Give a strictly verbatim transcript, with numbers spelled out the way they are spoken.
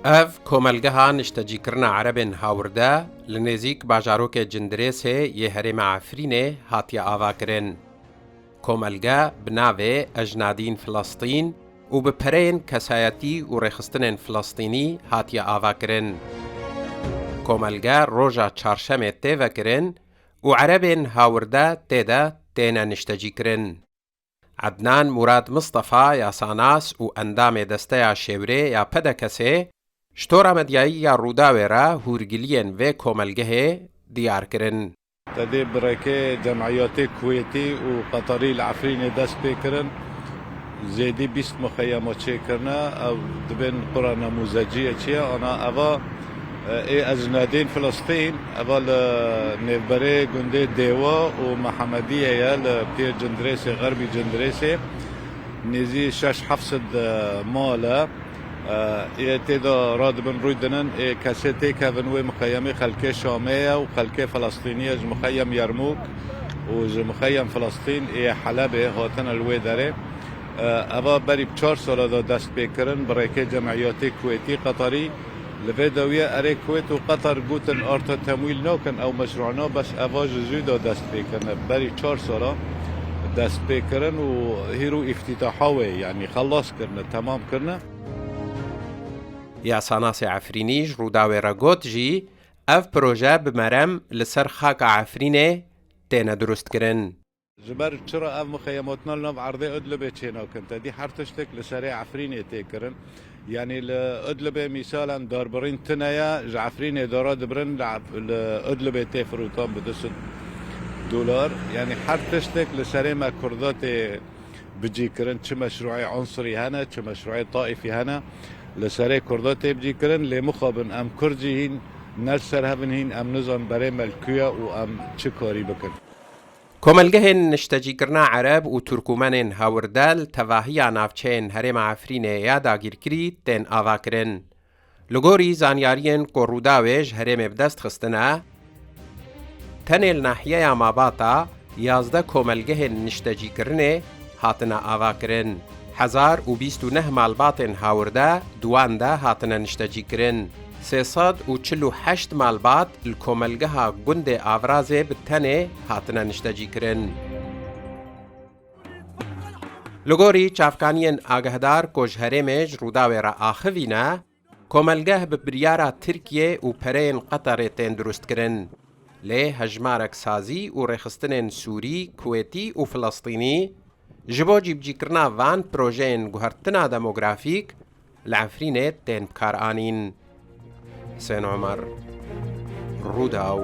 Ev komelgeha niştecîkirina Erebên Hawirde li nêzîk bajarokê Cindirêsê yê herêma Efrînê hatiye avakirin. Komelge bi navê Ejnadîn Filistîn û bi pereyên kesayetî û rêxistinên Filistînî hatiye avakirin. Komelge roja çarşemê tê vekirin û Erebên Hawirde tê de têne niştecîkirin. Ednan Murad Mistefa, yasanas û endamê desteya şêwirê ya P D K S'ê, ji tora medyayî ya Rûdawê re hûrgiliyên vê komelgehê diyar kirin. Te dê bi rêkê cemiyatê Kuwêtî û Qeterî li Efrînê dest pê kirin. Zêdî bîst muxeyema çêkirine, ew dibên qura nemûzeciyekî ye. Ana eva, e, ê Ejnedîn Filistîn, eva li nêvberê gundê Dêwa û Mehemediyê ye, li piyê Cindirêsê, xerbî Cindirêsê. Nêzî şeş heft sed, e, mal e. E, ê tê de radibin rûy dinin, ê kesê têkevin wê muxeyemê xelkê Şamê ye û xelkê Filistînî ye ji muxeyem Yermûk û ji muxeyem Filistîn ê Helebê hatine li wê derê. E, eva berî bi çar sala de dest pê kirin, bi rêkê cemiyatê Kuwêtî Qeterî. Li vê dawiye erê Kuwêt û Qeter gotin arta temwîl nakin ew meşrûana, bes eva ji zû de dest pê kirine. Berî çar sala dest pê kirin û hîro îftîtaha wê, yanî xelas kirine, temam kirine. Yasanasê Efrînî ji Rûdawê re got jî, ev proje bi merem li ser xaka Efrînê têne durustkirin. Ji ber çira ev muxeyematna li nav erdê Idlibê çênakin? Te dî her tiştek li serê Efrînê tê kirin. Yanî li Idlibê mîsalen darbirîn tune ye, ji Efrînê dara dibirin, li Ef-, li Idlibê tê firotan bi du sed dolar. Yanî her tiştek li serê me Kurda tê bicîkirin, çi meşrûê unsirî hene, çi meşrûê taîfî hene, li serê Kurda tê bicîkirin. Lê mixabin em Kurd jî hîn, ne li ser hev in hîn, em nizanin berê me li ku ye û em çi karî bikin. Komelgehên niştecîkirina Ereb û Turkmenên Hewirde li tevahiya navçeyên herêma Efrînê ya dagîrkirî tên avakirin. Li gorî zanyariyên ku Rûdawê ji herêmê bi dest xistine, tenê li nahiyeya Mabata yazdeh komelgehên niştecîkirinê hatine avakirin. Hezar û bîst û neh malbatên Hawirde di wan de hatine niştecîkirin. Sê sed û çil û heşt malbat li komelgeha gundê Avrazê bi tenê hatine niştecîkirin. Li gorî çavkaniyên agehdar ku ji herêmê ji Rûdawê re axivîne, komelgeh bi biryara Tirkiyê û pereyên Qeterê tên durustkirin. Lê hejmarek sazî û rêxistinên Sûrî, Kuwêtî û Filistînî ji bo cîbicîkirina van projeyên guhertina demografîk li Efrînê tên bikaranîn. Husên Omer, Rûdaw.